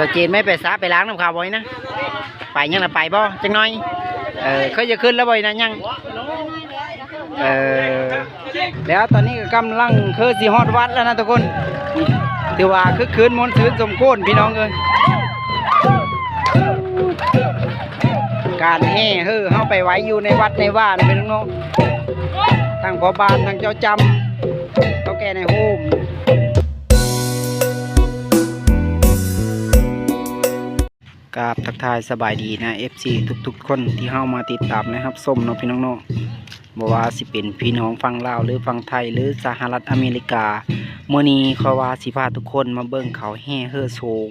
ສາວເຈນ ໄປ ໄປສະ ໄປລ້າງນຳເຂົາບໍ່ນີ້ນະ? ໄປຍັງລະ ໄປບໍ່? ຈັກໜ້ອຍ. ເອີ ເຄີຍຈະຂຶ້ນແລ້ວບໍ່ນີ້ນະ? ຍັງ. ເອີ ແລ້ວຕອນນີ້ກໍກຳລັງຄືຊິຮອດວັດແລ້ວນະທຸກຄົນ. ຖືວ່າຄຶກຄື້ນມ່ວນຊື່ນສົມຄວນພີ່ນ້ອງເອີຍ. ການແຫ່ເຮີເຮົາໄປໄວ້ຢູ່ໃນວັດໃນວານພີ່ນ້ອງເນາະ. ທັງພໍ່ບ້ານ ທັງເຈົ້າຈຳ ເຖົ້າແກ່ນາຍໂຮມ. ກາບທັກທາຍສະບາຍດີນະ ເອັຟຊີ ທຸກໆຄົນທີ່ເຮົາມາຕິດຕາມ ແລະ ຮັບຊົມເນາະພີ່ນ້ອງເນາະ. ບໍ່ວ່າຊິເປັນພີ່ນ້ອງຝັ່ງລາວ ຫຼື ຝັ່ງໄທ ຫຼື ສະຫະລັດອາເມລິກາ, ມື້ນີ້ຂ້ອຍວ່າຊິພາທຸກຄົນມາເບິ່ງເຂົາແຫ່ເຮີໂສງ.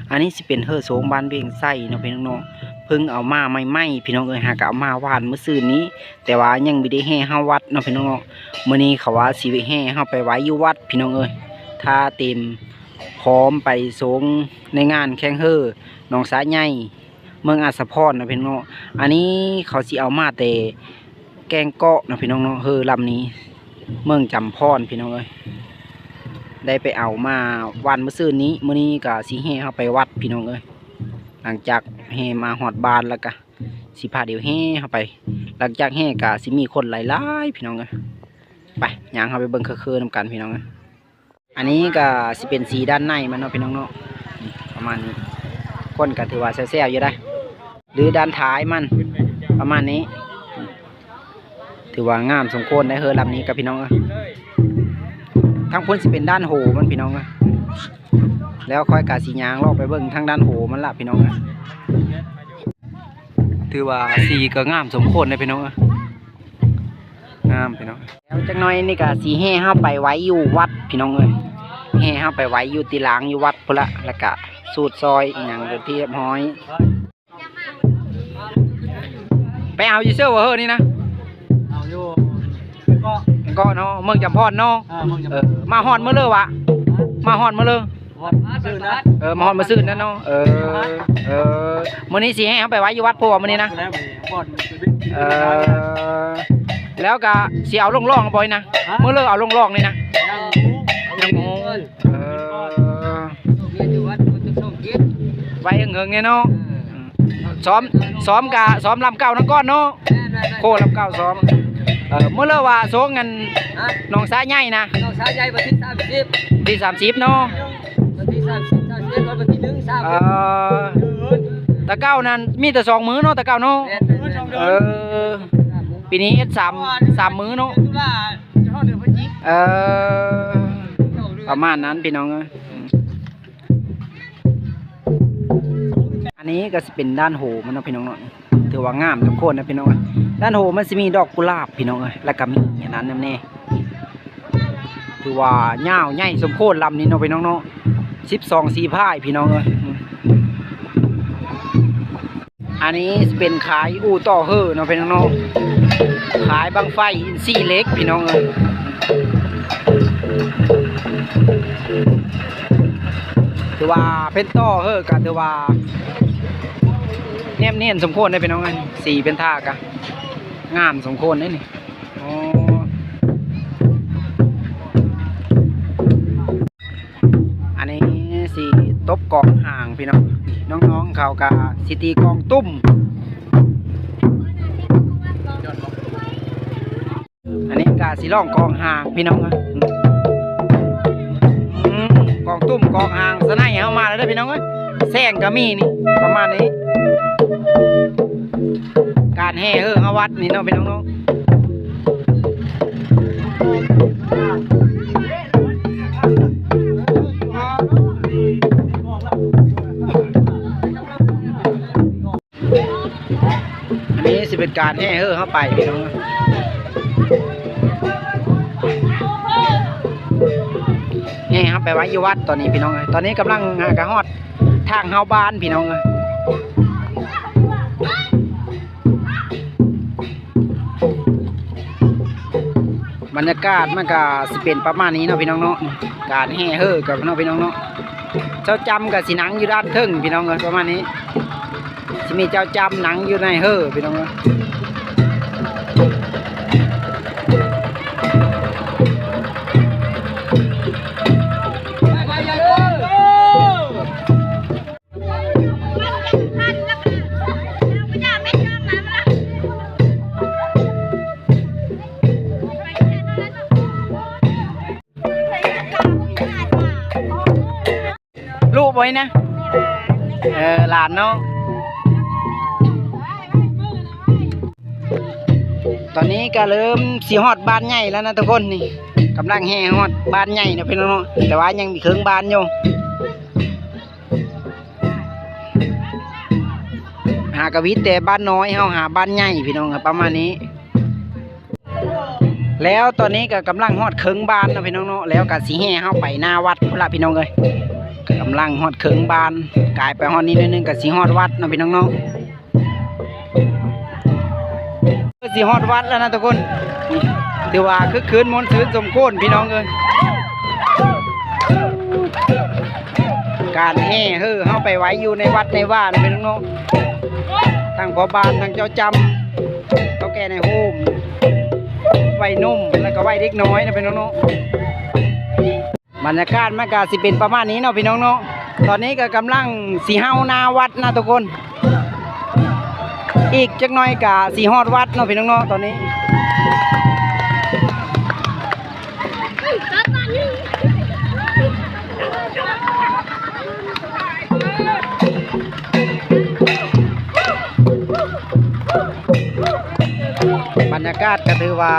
ອັນນີ້ຊິເປັນເຮີໂສງບ້ານວຽງໄຊເນາະພີ່ນ້ອງເນາະ. ເພິ່ງເອົາມາໃໝ່ໆ ພີ່ນ້ອງເອີຍ, ຫາກະເອົາມາວານມື້ຊືນນີ້, ແຕ່ວ່າຍັງບໍ່ໄດ້ແຫ່ເຂົ້າວັດເນາະພີ່ນ້ອງເນາະ. ມື້ນີ້ເຂົາວ່າຊິແຫ່ເຮົາໄປໄວ້ຢູ່ວັດພີ່ນ້ອງເອີຍ. ຖ້າເຕັມ ພ້ອມໄປຊົງໃນງານແຂ່ງເຮີໜອງສາໃຫຍ່ ເມືອງອາດສະພອນເນາະພີ່ນ້ອງເນາະ. ອັນນີ້ເຂົາຊິເອົາມາແຕ່ແກ້ງເກາະເນາະພີ່ນ້ອງເນາະ. ເຮີລຳນີ້ເມືອງຈຳພອນພີ່ນ້ອງເອີຍ, ໄດ້ໄປເອົາມາວານມື້ຊືນນີ້. ມື້ນີ້ກະຊິແຫ່ເຮົາໄປວັດພີ່ນ້ອງເອີຍ. ຫຼັງຈາກແຫ່ມາຮອດບ້ານແລ້ວກະຊິພາດຽວແຫ່ເຮົາໄປ. ຫຼັງຈາກແຫ່ກະຊິມີຄົນຫຼາຍໆ ພີ່ນ້ອງເອີຍ. ໄປ ຍ່າງເຮົາໄປເບິ່ງເຄືໆນຳກັນພີ່ນ້ອງເອີຍ. ອັນນີ້ກໍຊິເປັນສີດ້ານໃນມັນເນາະພີ່ນ້ອງເນາະ, ປະມານນີ້. ຄົນກໍຖືວ່າແຊວໆຢູ່ໄດ໋ ຫຼືດ້ານທ້າຍມັນ ປະມານນີ້. ຖືວ່າງາມສົມຄວນໄດ໋ເຮີລຳນີ້ກັບພີ່ນ້ອງເອີຍ. ທາງພຸ້ນຊິເປັນດ້ານໂຫມັນພີ່ນ້ອງເອີຍ. ແລ້ວຂ້ອຍກໍຊິຍ່າງເລາະໄປເບິ່ງທາງດ້ານໂຫມັນລະພີ່ນ້ອງເອີຍ. ຖືວ່າສີກໍງາມສົມຄວນເດ້ພີ່ນ້ອງເອີຍ. ງາມພີ່ນ້ອງ. ແລ້ວຈັກໜ້ອຍນີ້ກໍຊິແຫ່ເຮົາໄປໄວ້ຢູ່ວັດພີ່ນ້ອງເອີຍ, ແຫ່ເຮົາໄປໄວ້ຢູ່ຕີລາງຢູ່ວັດພຸ້ນລະ. ແລ້ວກະສູດຊອຍອີ່ຫຍັງເປັນທີ່ຮຽບຮ້ອຍ. ໄປເອົາຢູ່ເຊີບໍ່ເຮີນີ້ນະ? ເອົາຢູ່ເກາະ ເກາະເນາະ, ເມືອງຈຳພອນເນາະ. ເອີ ເອີ ມາຮອດມື້ເລີວະ? ມາຮອດມື້ເລີ. ຮອດມື້ຊືນນະ. ເອີ ມາຮອດມື້ຊືນນັ້ນເນາະ. ເອີ ເອີ ມື້ນີ້ຊິແຫ່ເຮົາໄປໄວ້ຢູ່ວັດພຸ້ນບໍ່ມື້ນີ້ນະ? ແລ້ວມື້ນີ້ຮອດ ເອີ ແລ້ວກະຊິເອົາລົງລ້ອງບໍ່ນີ້ນະ? ຮະ? ມື້ເລີເອົາລົງລ້ອງນີ້ນະ? ຍັງບໍ່ຮູ້ ຍັງບໍ່ຮູ້. ເອີ ໄວ້ເຫິງໆແນ່ເນາະ. ເອີ ອືມ ຊ້ອມ ຊ້ອມກະຊ້ອມລຳເກົ່ານຳກ່ອນເນາະ. ແມ່ນໆໆ ໂຄລຳເກົ່າຊ້ອມ. ເອີ ມື້ເລີວ່າໂຊງອັນ ຮະ? ໜອງສາໃຫຍ່ນະ. ໜອງສາໃຫຍ່ວັນທີສາມສິບ ວັນທີສາມສິບເນາະ. ວັນທີສາມສິບ ສາມສິບເອັດ ວັນທີໜຶ່ງ ສາມ ເອີ ແຕ່ເກົ່ານັ້ນມີແຕ່ສອງມື້ເນາະ ແຕ່ເກົ່າເນາະ. ແມ່ນໆໆ ເອີ ປີນີ້ເຮັດສາມ ສາມມື້ເນາະ. ເອີ ປະມານນັ້ນພີ່ນ້ອງເອີຍ. ອັນນີ້ກໍຊິເປັນດ້ານໂຫມັນເນາະພີ່ນ້ອງເນາະ. ຖືວ່າງາມທຸກຄົນນະພີ່ນ້ອງເອີຍ. ດ້ານໂຫມັນຊິມີດອກກຸຫຼາບພີ່ນ້ອງເອີຍ, ແລ້ວກໍມີອັນນັ້ນນຳແດ່. ຖືວ່າຍາວໃຫຍ່ສົມຄວນລຳນີ້ເນາະພີ່ນ້ອງເນາະ, ສິບສອງສີພາຍພີ່ນ້ອງເອີຍ. ອັນນີ້ຊິເປັນຂາຍອູ່ຕໍ່ເຮີເນາະພີ່ນ້ອງເນາະ, ຂາຍບັ້ງໄຟອິນຊີເຫຼັກພີ່ນ້ອງເອີຍ. ຖືວ່າເປັນຕໍ່ເຮີກໍຖືວ່າແນບແໜ້ນສົມຄວນເດ້ພີ່ນ້ອງເອີຍ. ສີເປັນທ່າກໍງາມສົມຄວນເດ້ນີ້. ອໍ ອັນນີ້ຊິຕົບກອງຫາງພີ່ນ້ອງ, ນ້ອງໆເຂົາກໍຊິຕີກອງຕຸ້ມ. ອັນນີ້ກໍຊິຮ້ອງກອງຫາງພີ່ນ້ອງເອີຍ. ອືມ ກອງຕຸ້ມກອງຫາງສະໄນເຮົາມາແລ້ວເດີພີ່ນ້ອງເອີຍ. ແຊງກໍມີນີ້ ປະມານນີ້. ການແຫ່ເຮີເຮົາວັດນີ້ເນາະພີ່ນ້ອງເນາະ. ອັນນີ້ຊິເປັນການແຫ່ເຮີເຮົາໄປພີ່ນ້ອງ, ແຫ່ເຮົາໄປໄວ້ຢູ່ວັດຕອນນີ້ພີ່ນ້ອງເອີຍ. ຕອນນີ້ກຳລັງຫາກະຮອດທາງເຮົາບ້ານພີ່ນ້ອງເອີຍ. ບັນຍາກາດມັນກະຊິເປັນປະມານນີ້ເນາະພີ່ນ້ອງເນາະ, ການແຫ່ເຮີກັນເນາະພີ່ນ້ອງເນາະ. ເຈົ້າຈຳກະຊິນັ່ງຢູ່ດ້ານເທິງພີ່ນ້ອງເອີຍ ປະມານນີ້, ຊິມີເຈົ້າຈຳນັ່ງຢູ່ໃນເຮີພີ່ນ້ອງເອີຍ. ໄປໆ ຢ່າລົງເດີ. ບໍ່ນະ ເອີ ຫຼານເນາະ. ຕອນນີ້ກໍເລີ່ມຊິຮອດບ້ານໃຫຍ່ແລ້ວນະທຸກຄົນ. ນີ້ກຳລັງແຫ່ຮອດບ້ານໃຫຍ່ນະພີ່ນ້ອງເນາະ ແຕ່ວ່າຍັງມີເຄິ່ງບ້ານຢູ່. ຫາກະວິດແຕ່ບ້ານນ້ອຍເຮົາຫາບ້ານໃຫຍ່ພີ່ນ້ອງ ປະມານນີ້. ແລ້ວຕອນນີ້ກໍກຳລັງຮອດເຄິ່ງບ້ານເນາະພີ່ນ້ອງເນາະ ແລ້ວກໍຊິແຫ່ເຮົາໄປໜ້າວັດພຸ້ນລະພີ່ນ້ອງເອີຍ. ກຳລັງຮອດເຄິ່ງບ້ານ ກາຍໄປຮອດນີ້ໜ້ອຍໜຶ່ງກໍຊິຮອດວັດເນາະພີ່ນ້ອງເນາະ. ຄືຊິຮອດວັດແລ້ວນະທຸກຄົນ. ນີ້ ຖືວ່າຄຶກຄື້ນມ່ວນຊື່ນສົມຄວນພີ່ນ້ອງເອີຍ. ການແຫ່ເຮີເຮົາໄປໄວ້ຢູ່ໃນວັດໃນວານພີ່ນ້ອງເນາະ. ທັງພໍ່ບ້ານ ທັງເຈົ້າຈຳ ເຖົ້າແກ່ນາຍໂຮມ ໄວ້ໜຸ່ມ ແລ້ວກໍໄວ້ເດັກນ້ອຍນະພີ່ນ້ອງເນາະ. ບັນຍາກາດມັນກະຊິເປັນປະມານນີ້ເນາະພີ່ນ້ອງເນາະ. ຕອນນີ້ກໍກຳລັງຊິເຮົາໜ້າວັດນະທຸກຄົນ. ອີກຈັກໜ້ອຍກະຊິຮອດວັດເນາະພີ່ນ້ອງເນາະ ຕອນນີ້. ບັນຍາກາດກໍຖືວ່າ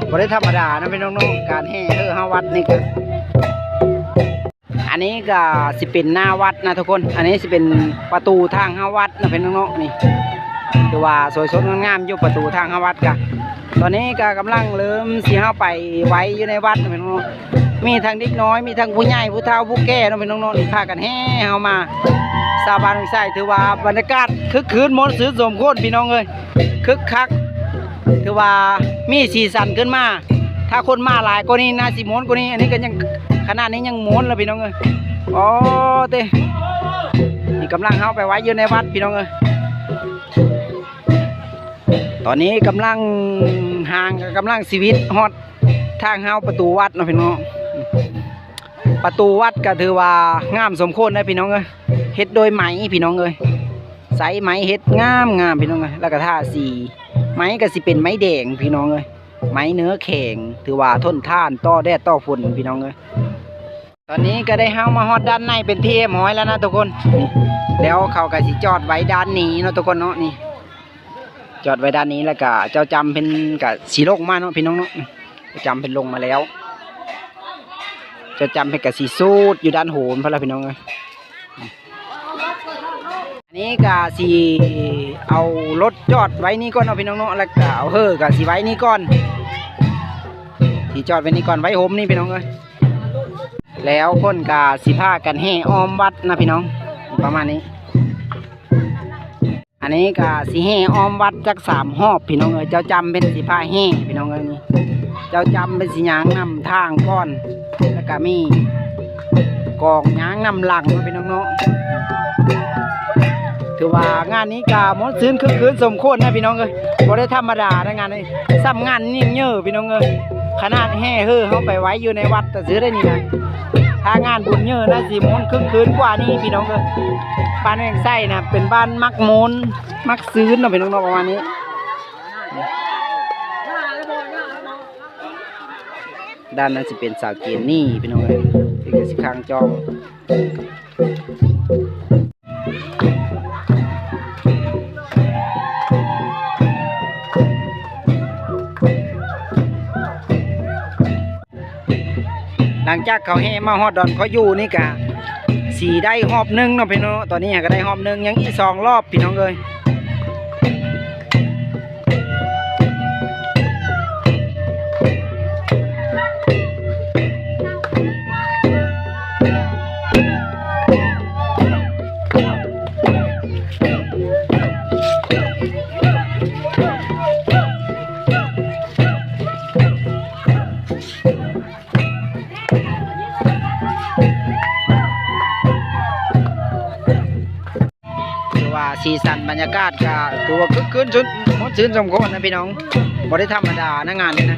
ບໍ່ໄດ້ທຳມະດານະພີ່ນ້ອງເນາະ ການແຫ່ເຮີເຮົາວັດນີ້ກໍ. ອັນນີ້ກໍຊິເປັນໜ້າວັດນະທຸກຄົນ. ອັນນີ້ຊິເປັນປະຕູທາງເຂົ້າວັດນະພີ່ນ້ອງເນາະ. ນີ້ ຖືວ່າສວຍສົດງົດງາມຢູ່ປະຕູທາງເຂົ້າວັດກະ. ຕອນນີ້ກໍກຳລັງເລີ່ມຊິເຮົາໄປໄວ້ຢູ່ໃນວັດນະພີ່ນ້ອງເນາະ. ມີທັງເດັກນ້ອຍ ມີທັງຜູ້ໃຫຍ່ ຜູ້ເຖົ້າ ຜູ້ແກ່ເນາະພີ່ນ້ອງເນາະ. ນີ້ພາກັນແຫ່ເຮົາມາ. ຊາວບ້ານຫ້ວຍໄຊ ຖືວ່າບັນຍາກາດຄຶກຄື້ນມ່ວນຊື່ນສົມຄວນພີ່ນ້ອງເອີຍ. ຄຶກຄັກ ຖືວ່າມີສີສັນຂຶ້ນມາ. ຖ້າຄົນມາຫຼາຍກວ່ານີ້ໜ້າຊິມ່ວນກວ່ານີ້. ອັນນີ້ກໍຍັງ ຂະໜາດນີ້ຍັງມ່ວນລະພີ່ນ້ອງເອີຍ. ອໍ ເຕ ນີ້ກຳລັງເຮົາໄປໄວ້ຢູ່ໃນວັດພີ່ນ້ອງເອີຍ. ຕອນນີ້ກຳລັງ ຮ່າງກຳລັງຊີວິດຮອດທາງເຮົາປະຕູວັດເນາະພີ່ນ້ອງ. ປະຕູວັດກໍຖືວ່າງາມສົມຄວນເດ້ພີ່ນ້ອງເອີຍ. ເຮັດໂດຍໄມ້ພີ່ນ້ອງເອີຍ. ໃຊ້ໄມ້ເຮັດງາມໆພີ່ນ້ອງເອີຍ. ແລ້ວກໍທາສີ ໄມ້ກໍຊິເປັນໄມ້ແດງພີ່ນ້ອງເອີຍ. ໄມ້ເນື້ອແຂງ ຖືວ່າທົນທານຕໍ່ແດດຕໍ່ຝົນພີ່ນ້ອງເອີຍ. ຕອນນີ້ກໍໄດ້ເຮົາມາຮອດດ້ານໃນເປັນທີ່ຮຽບຮ້ອຍແລ້ວນະທຸກຄົນ. ນີ້ ແລ້ວເຂົາກໍຊິຈອດໄວ້ດ້ານນີ້ເນາະທຸກຄົນເນາະ. ນີ້ ຈອດໄວ້ດ້ານນີ້ ແລ້ວກໍເຈົ້າຈຳເພິ່ນກໍຊິລົງມາເນາະພີ່ນ້ອງເນາະ. ເຈົ້າຈຳເພິ່ນລົງມາແລ້ວ. ເຈົ້າຈຳເພິ່ນກໍຊິສູດຢູ່ດ້ານໂຫນພຸ້ນລະພີ່ນ້ອງເອີຍ. ອັນນີ້ກໍຊິເອົາລົດຈອດໄວ້ນີ້ກ່ອນເນາະພີ່ນ້ອງເນາະ. ແລ້ວກໍເອົາເຮີກໍຊິໄວ້ນີ້ກ່ອນ. ຊິຈອດໄວ້ນີ້ກ່ອນ ໄວ້ຮົ່ມນີ້ພີ່ນ້ອງເອີຍ. ແລ້ວຄົນກໍຊິພາກັນແຫ່ອ້ອມວັດນະພີ່ນ້ອງ ປະມານນີ້. ອັນນີ້ກໍຊິແຫ່ອ້ອມວັດຈັກສາມຮອບພີ່ນ້ອງເອີຍ. ເຈົ້າຈຳເພິ່ນຊິພາແຫ່ພີ່ນ້ອງເອີຍ. ນີ້ ເຈົ້າຈຳເພິ່ນຊິຍ່າງນຳທາງກ່ອນ ແລ້ວກໍມີກອງຍ່າງນຳຫຼັງເນາະພີ່ນ້ອງເນາະ. ຖືວ່າງານນີ້ກໍມ່ວນຊື່ນຄຶກຄື້ນສົມຄວນນະພີ່ນ້ອງເອີຍ. ບໍ່ໄດ້ທຳມະດານະງານນີ້. ສ່ຳງານຍິ່ງເຍີພີ່ນ້ອງເອີຍ. ຂະໜາດແຫ່ເຮີເຮົາໄປໄວ້ຢູ່ໃນວັດ ຊື່ໄດ້ນີ້ນະ. ຖ້າງານບຸນເຍີນະຊິມ່ວນຄຶກຄື້ນກວ່ານີ້ພີ່ນ້ອງເອີຍ. ບ້ານແວງໄຊນະເປັນບ້ານມັກມ່ວນມັກຊື່ນເນາະພີ່ນ້ອງເນາະ ປະມານນີ້. ດ້ານນັ້ນຊິເປັນສາວເກນນີ້ພີ່ນ້ອງເອີຍ. ເປັນກະຊິຄັງຈອງ. ຫຼັງຈາກເຂົາແຫ່ມາຮອດດອນຂ້ອຍຢູ່ນີ້ກະຊິໄດ້ຮອບໜຶ່ງເນາະພີ່ນ້ອງ. ຕອນນີ້ຫາກະໄດ້ຮອບໜຶ່ງ ຍັງອີກສອງຮອບພີ່ນ້ອງເອີຍ. ຖືວ່າສີສັນບັນຍາກາດກະຖືວ່າຄຶກຄື້ນຊຸນ ມ່ວນຊື່ນສົມຄວນນະພີ່ນ້ອງ. ບໍ່ໄດ້ທຳມະດານະງານນີ້ນະ.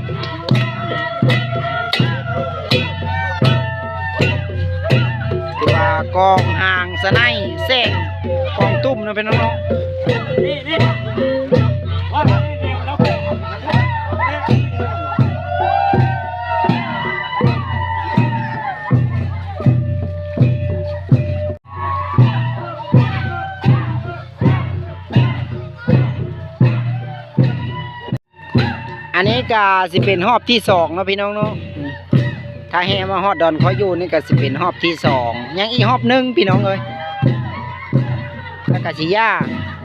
ຖືວ່າກອງຮ່າງສະໄນແສງກອງຕຸ້ມນະພີ່ນ້ອງເນາະ. ເ ກະຊິເປັນຮອບທີສອງເນາະພີ່ນ້ອງເນາະ ອືມ ຖ້າແຫ່ມາຮອດດອນຄອຍຢູ່ນີ້ກະຊິເປັນຮອບທີສອງ ຍັງອີກຮອບໜຶ່ງພີ່ນ້ອງເອີຍ ແລ້ວກະຊິຢ່າ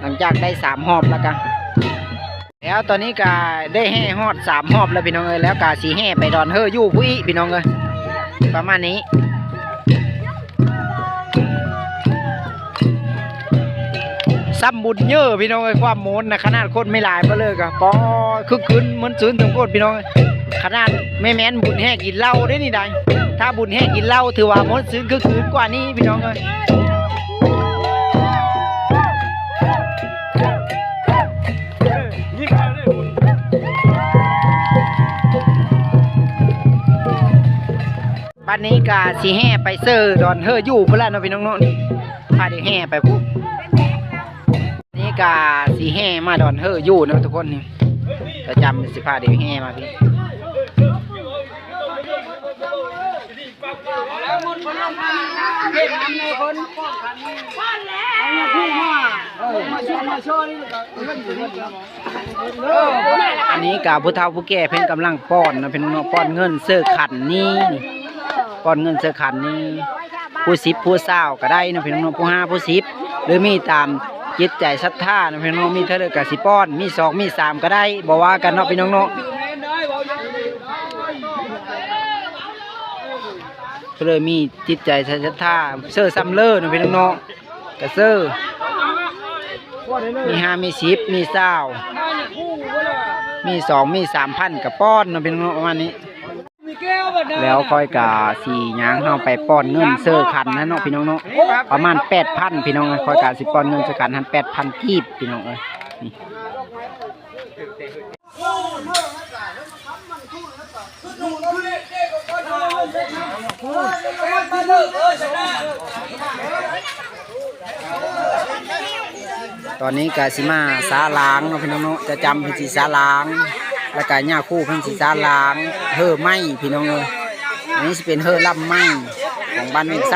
ຫຼັງຈາກໄດ້ສາມຮອບແລ້ວກະ ແລ້ວຕອນນີ້ກະໄດ້ແຫ່ຮອດສາມຮອບແລ້ວພີ່ນ້ອງເອີຍ ແລ້ວກະຊິແຫ່ໄປດອນເຮີຢູ່ພຸ້ນອີກພີ່ນ້ອງເອີຍ ປະມານນີ້ ຊ່ຳບຸນເຍີະພີ່ນ້ອງເອີຍ ຄວາມມ່ວນນະ ຂະໜາດຄົນມີຫຼາຍປານເລີຍກະ ປໍ ຄຶກຄື້ນມ່ວນຊື່ນເຕັມໂຄດພີ່ນ້ອງເອີຍ ຂະໜາດແມ່ນບຸນແຫ່ກິນເຫຼົ້າເດ້ນີ້ໃດ໋ ຖ້າບຸນແຫ່ກິນເຫຼົ້າຖືວ່າມ່ວນຊື່ນຄຶກຄື້ນກວ່ານີ້ພີ່ນ້ອງເອີຍ. ບັດນີ້ກະຊິແຫ່ໄປເຊີດອນເຮີຢູ່ພຸ້ນລະເນາະພີ່ນ້ອງເນາະ ພາດຽວແຫ່ໄປພຸ້ນ ນີ້ກະຊິແຫ່ມາດອນເຮີຢູ່ເນາະທຸກຄົນ ນີ້ ປະຈຳຊິພາດຽວແຫ່ມາພີ້. ອັນນີ້ກະຜູ້ເຖົ້າຜູ້ແກ່ເພິ່ນກຳລັງປ້ອນເນາະພີ່ນ້ອງເນາະ ປ້ອນເງິນເຊີຂັນນີ້ ປ້ອນເງິນເຊີຂັນນີ້ ຜູ້ສິບຜູ້ຊາວກະໄດ້ເນາະພີ່ນ້ອງເນາະ ຜູ້ຫ້າຜູ້ສິບ ຫຼືມີຕາມຈິດໃຈສັດທາເນາະພີ່ນ້ອງເນາະ ມີເທົ່າໃດກະຊິປ້ອນ ມີສອງມີສາມກະໄດ້ ບໍ່ວ່າກັນເນາະພີ່ນ້ອງເນາະ. ເພິ່ນເລີຍມີຈິດໃຈໃສ່ສັດທາ ເຊີຊ່ຳເລີເນາະພີ່ນ້ອງເນາະ ກະເຊີ ມີຫ້າມີສິບ ມີຊາວ ມີສອງມີສາມພັນກະປ້ອນເນາະພີ່ນ້ອງເນາະ ປະມານນີ້. ແລ້ວຂ້ອຍກະຊິຍ່າງເຮົາໄປປ້ອນເງິນເຊີຂັນຫັ້ນເນາະພີ່ນ້ອງເນາະ ປະມານແປດພັນພີ່ນ້ອງເອີຍ ຂ້ອຍກະຊິປ້ອນເງິນເຊີຂັນຫັ້ນແປດພັນກີບພີ່ນ້ອງເອີຍ ນີ້. ຕອນນີ້ກະຊິມາສາຫຼາງເນາະພີ່ນ້ອງເນາະ ຈາຈຳເພິ່ນຊິສາຫຼາງ ແລ້ວກະຍ່າຄູເພິ່ນຊິສາຫຼາງ ເຮີໄມ້ພີ່ນ້ອງເອີຍ ອັນນີ້ຊິເປັນເຮີລຳໄມ້ຂອງບ້ານວຽງໄຊ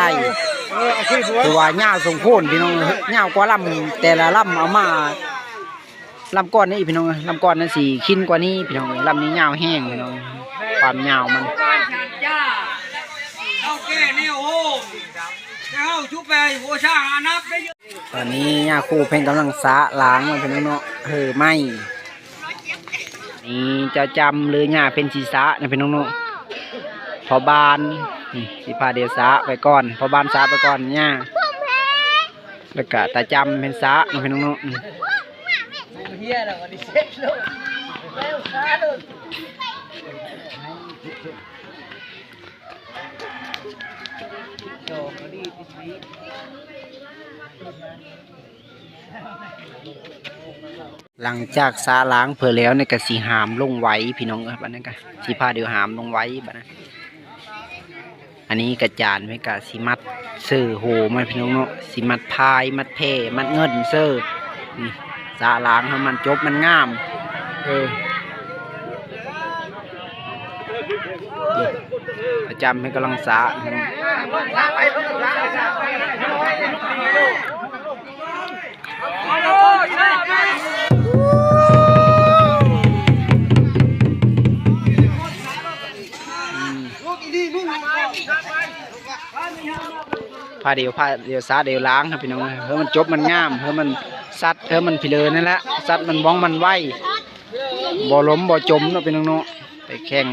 ຖືວ່າຍາວສົມຄວນພີ່ນ້ອງເອີຍ ຍາວກວ່າລຳແຕ່ລະລຳເອົາມາ ລຳກ່ອນນີ້ພີ່ນ້ອງເອີຍ ລຳກ່ອນນັ້ນຊິຂີນກວ່ານີ້ພີ່ນ້ອງເອີຍ ລຳນີ້ຍາວແຮງພີ່ນ້ອງ ຄວາມຍາວມັນ. ຕອນນີ້ຍ່າຄູເພິ່ນກຳລັງສະຫຼາງເນາະພີ່ນ້ອງເນາະ ເຮີໄມ້ ນີ້ເຈົ້າຈຳ ຫຼືຍ່າເພິ່ນຊິສະເນາະພີ່ນ້ອງເນາະ ພໍ່ບ້ານ ນີ້ຊິພາດຽວສະໄປກ່ອນ ພໍ່ບ້ານສະໄປກ່ອນຍ່າ ແລ້ວກະຕາຈຳເພິ່ນສະເນາະພີ່ນ້ອງເນາະ. ຫຼັງຈາກສະຫຼາງເພິ່ນແລ້ວນີ້ກະຊິຫາມລົງໄຫວ້ພີ່ນ້ອງເອີຍ ບັດນັ້ນກະຊິພາດຽວຫາມລົງໄຫວ້ບັດນັ້ນ. ອັນນີ້ກະຈານເພິ່ນກະຊິມັດເຊີໂຮມາພີ່ນ້ອງເນາະ ຊິມັດພາຍ ມັດແພ ມັດເງິນເຊີ ນີ້ ສະຫຼາງໃຫ້ມັນຈົບມັນງາມ ເອີ ປະຈຳເພິ່ນກຳລັງສະ ພາດຽວ ພາດຽວສະດຽວລ້າງ ພີ່ນ້ອງເອີຍ ໃຫ້ມັນຈົບມັນງາມ ໃຫ້ມັນສັດ ໃຫ້ມັນພີເລີນັ້ນແຫຼະ ສັດມັນວ່ອງມັນໄວ ບໍ່ລົ້ມບໍ່ຈົມເນາະ ພີ່ນ້ອງເນາະ ໄປແຂ່ງ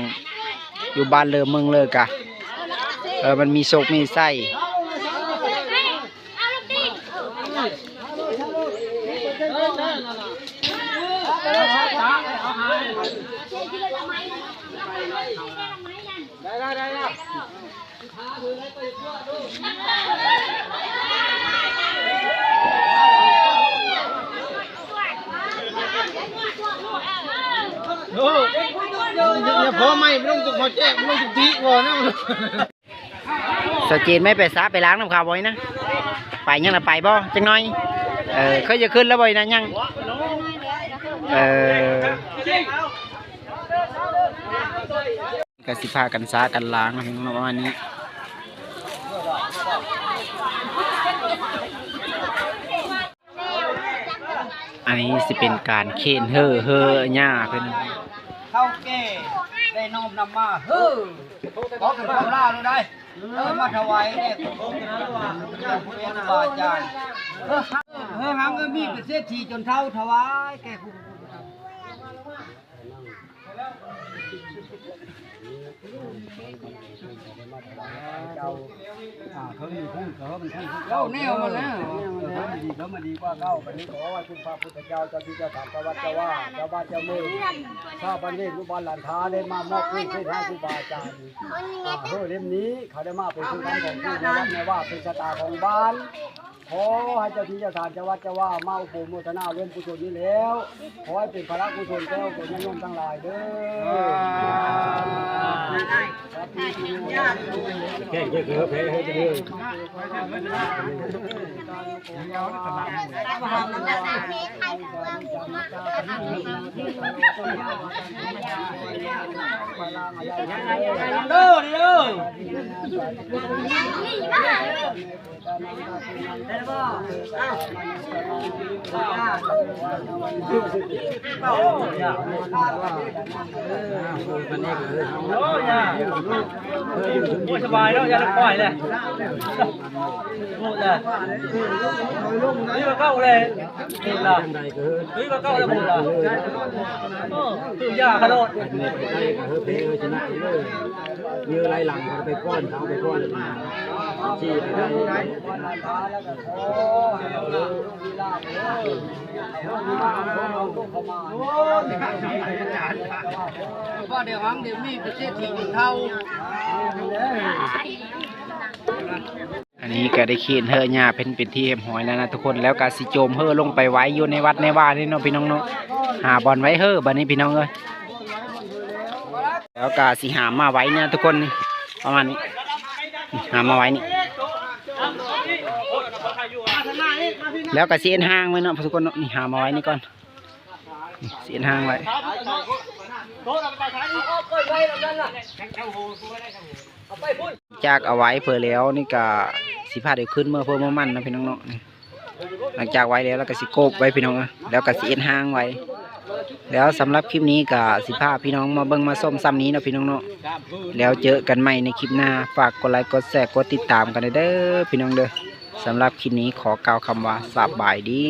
ຢູ່ບ້ານເລີເມືອງເລີກະ ເອີ ມັນມີໂຊກມີໄຊ. ໂອ້ ຢ່າພໍໄໝ້ ມັນລົງຕຸກໝໍ້ແຈ້ງ ມັນລົງຕຸກຕິບໍ່ນະ. ສາວເຈນ ໄມ່ໄປສະ ໄປລ້າງນຳເຂົາບໍ່ນີ້ນະ? ໄປຍັງລະ ໄປບໍ່? ຈັກໜ້ອຍ. ເອີ ເຄີຍຈະຂຶ້ນແລ້ວບໍ່ນີ້ນະ? ຍັງ. ເອີ ກະຊິພາກັນສະກັນລ້າງເນາະ ປະມານນີ້. ອັນນີ້ຊິເປັນການເຄນເຮີ ເຮີຍ່າເພິ່ນ. ເຖົ້າແກ່ໄດ້ນ້ອມນຳມາ ເຮີ ຂໍເປັນຄວາມລາວໂລດໄດ໋ ເອີ ມາຖວາຍແດ່ ເປັນຄູບາອາຈານ ເຮີ ເຮີ ຫາເງິນມີເປັນເສດຖີຈົນເຖົ້າ ຖວາຍແກ່ຄູ ເຈົ້າ ອ່າ ເຂົາມີຜູ້ ເຂົາມີຜູ້ ເຈົ້າແນວມາແລ້ວ ເອີ ເຂົາມາດີ ເຂົາມາດີກວ່າເກົ່າ ບັດນີ້ຂໍໃຫ້ຄຸນພະພຸດທະເຈົ້າ ເຈົ້າທີ່ເຈົ້າທານ ເຈົ້າວັດເຈົ້າວາ ເຈົ້າບ້ານເຈົ້າເມືອງ ຊາວບ້ານເວນ ລູກບ້ານຫຼານທາ ໄດ້ມາມອບເປັນເສດໃຫ້ຄູບາອາຈານ ອ່າ ເຮີ ເຫຼັ້ມນີ້ ເຂົາໄດ້ມາເປັນຄຸນທຳຂອງຜູ້ໃນວັດໃນວາ ເປັນຊະຕາຂອງບ້ານ ຂໍໃຫ້ເຈົ້າທີ່ເຈົ້າທານ ເຈົ້າວັດເຈົ້າວາ ມາອະນຸໂມທະນາຮ່ວມກຸສົນນີ້ແລ້ວ ຂໍໃຫ້ເປັນພະລະກຸສົນແກ່ຕົນຍາດໂຍມທັງຫຼາຍເດີ. ແຂກເດີ ເດີ ເດີ ເດີ. ໂອ້ຍ ສະບາຍເນາະ ຢ່າໄດ້ປ່ອຍເລີຍ ໂອ້ຍ ດີກວ່າເກົ່າເລີຍ ດີກວ່າເກົ່າແລ້ວ ໂອ້ ຖືຢາຂະໂດດ ໄດ້ກໍເຮີເພເຮີຊະນະເດີ ມີຫຼາຍຫຼັງກໍໄປປ້ອນເຂົາ ໄປປ້ອນທີ່ໄດ້ ບໍ່ໄດ້ຫວັງ ດຽວມີເສດຖີເຖົ້າ. ອັນນີ້ກໍໄດ້ເຄນເຮີຍ່າເພິ່ນເປັນທີ່ຮຽບຮ້ອຍແລ້ວນະທຸກຄົນ ແລ້ວກໍຊິໂຈມເຮີລົງໄປໄວ້ຢູ່ໃນວັດໃນວານີ້ເນາະພີ່ນ້ອງເນາະ ຫາບ່ອນໄວ້ເຮີບັດນີ້ພີ່ນ້ອງເອີຍ ແລ້ວກໍຊິຫາມາໄວ້ນີ້ນະທຸກຄົນ ປະມານນີ້ ຫາມາໄວ້ນີ້ ແລ້ວກໍຊິເຮັດຮ່າງໄວ້ເນາະທຸກຄົນເນາະ ນີ້ຫາມາໄວ້ນີ້ກ່ອນ ນີ້ຊິເຮັດຮ່າງໄວ້. ຈາກເອົາໄວ້ເພີ້ແລ້ວນີ້ກະຊິພາໄດ້ຂຶ້ນເມືອເພີ້ເມືອມັນນະພີ່ນ້ອງເນາະ ນີ້ ຫຼັງຈາກໄວ້ແລ້ວ ແລ້ວກະຊິໂກບໄວ້ພີ່ນ້ອງເອີຍ ແລ້ວກະຊິເຮັດຮ່າງໄວ້ ແລ້ວສຳລັບຄລິບນີ້ກະຊິພາພີ່ນ້ອງມາເບິ່ງມາຊົມຊ່ຳນີ້ເນາະພີ່ນ້ອງເນາະ ແລ້ວເຈີກັນໃໝ່ໃນຄລິບໜ້າ ຝາກກົດໄລ ກົດແຊ ກົດຕິດຕາມກັນແດ່ເດີພີ່ນ້ອງເດີ ສຳລັບຄລິບນີ້ຂໍກ່າວຄຳວ່າສະບາຍດີ.